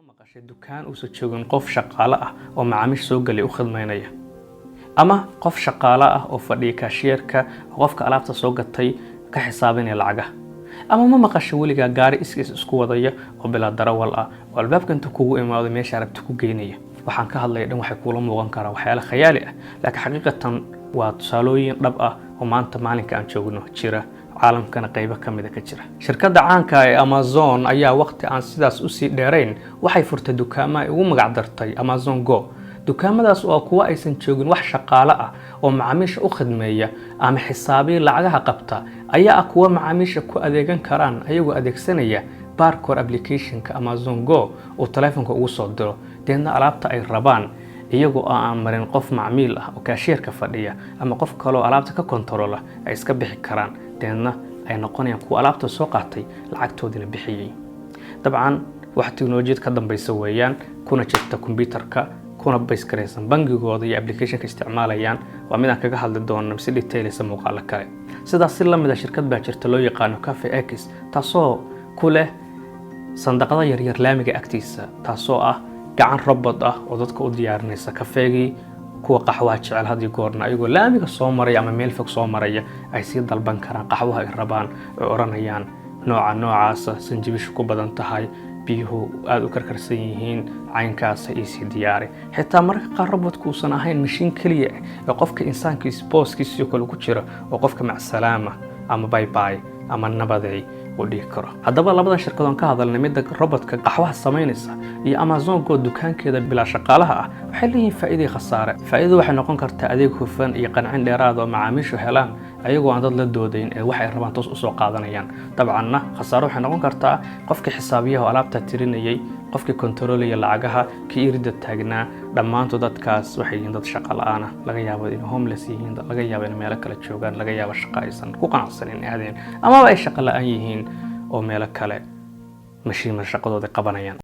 Maqashay dukaan uusan joogin qof shaqaale ah oo macaamiisha soo galay u khidmaynaya, ama qof shaqaale ah oo fadhiya kaashiyerka oo qofka alaabta soo gatay ka xisaabinaya lacagaha? Ama ma maqashay weligaa gaari iskiis isku wadaya oo bilaa darawal ah oo albaabka inta kugu imaado meesha rabta ku geynaya? Waxaan ka hadlaya dhan waxay kuula muuqan karaan waxyaale khayaali ah, laakiin xaqiiqatan waa tusaalooyin dhab ah oo maanta maalinka aan joogno jira, caalamkana qaybo ka mida ka jira. Shirkadda caanka ee Amazon ayaa waqti aan sidaas usii dheerayn waxay furtay dukaamo ay ugu magac dartay Amazon Go. Dukaamadaas oo kuwa aysan joogin wax shaqaale ah oo macaamiisha u khidmeeya ama xisaabiya lacagaha qabta, ayaa ah kuwa macaamiisha ku adeegan karaan ayagoo adeegsanaya barcode applicationka Amazon Go uu taleefonka ugu soo diro. Deedna alaabta ay rabaan, iyagoo aan marin qof macmiil ah oo kaashiyeerka fadhiya ama qof kaloo alaabta ka kontarola, ay iska bixi karaan. Deedna ay noqonayaan kuwa alaabta soo qaatay, lacagtoodina bixiyey. Dabcan wax tiknolojiyad ka dambaysa weeyaan, kuna jirta kombyutarka, kuna bayskaraysan bangigooda iyo applicationka isticmaalayaan. Waa mid aan kaga hadli doono si detailsa muuqaalo kale. Sidaas si lamid a, shirkad baa jirta loo yaqaano Cafe X, taasoo ku leh sandaqada yaryar laamiga agtiisa, taasoo ah gacan robot ah oo dadka u diyaarinaysa kafeegii. Kuwa qaxwaha jecel hadii goorna, ayagoo laamiga soo maraya ama meel fog soo maraya, ay sii dalban karaan qaxwaha ay rabaan oo odhanayaan nooca noocaasa, sanjibishu ku badan tahay, biyuhu aada u karkarsan yihiin, caynkaasa iisii diyaari. Xitaa mararka qaar robotku uusan ahayn mashiin keliya ee qofka insaankiis booskiisii kale ku jira oo qofka macsalaama ama bye bye ama nabaday uu dhihi karo. Haddaba labadan shirkadoon ka hadalnay, midda robotka qaxwaha samaynaysa iyo Amazon Go dukaankeeda bilaa shaqaalaha ah, waxay leeyihiin faa'iiday khasaare. Faa'iidadu waxay noqon kartaa adeeg hufan iyo qancin dheeraad oo macaamiishu helaan, ayagoo aan dad la doodayn ee waxay rabaan toos usoo qaadanayaan. Dabcanna khasaare waxay noqon kartaa qofkii xisaabiyaha oo alaabta tirinayay, qofkii kontaroolaya lacagaha, kii irida taagnaa. Dhammaantood dadkaas waxay yihiin dad shaqa la'aana. Laga yaabo inay homeless yihiin, laga yaabo inay meelo kale joogaan, laga yaabo shaqa aysan ku qanacsanin aadeen, amaba ay shaqa la'aan yihiin oo meelo kale mashiima shaqadooda qabanayaan.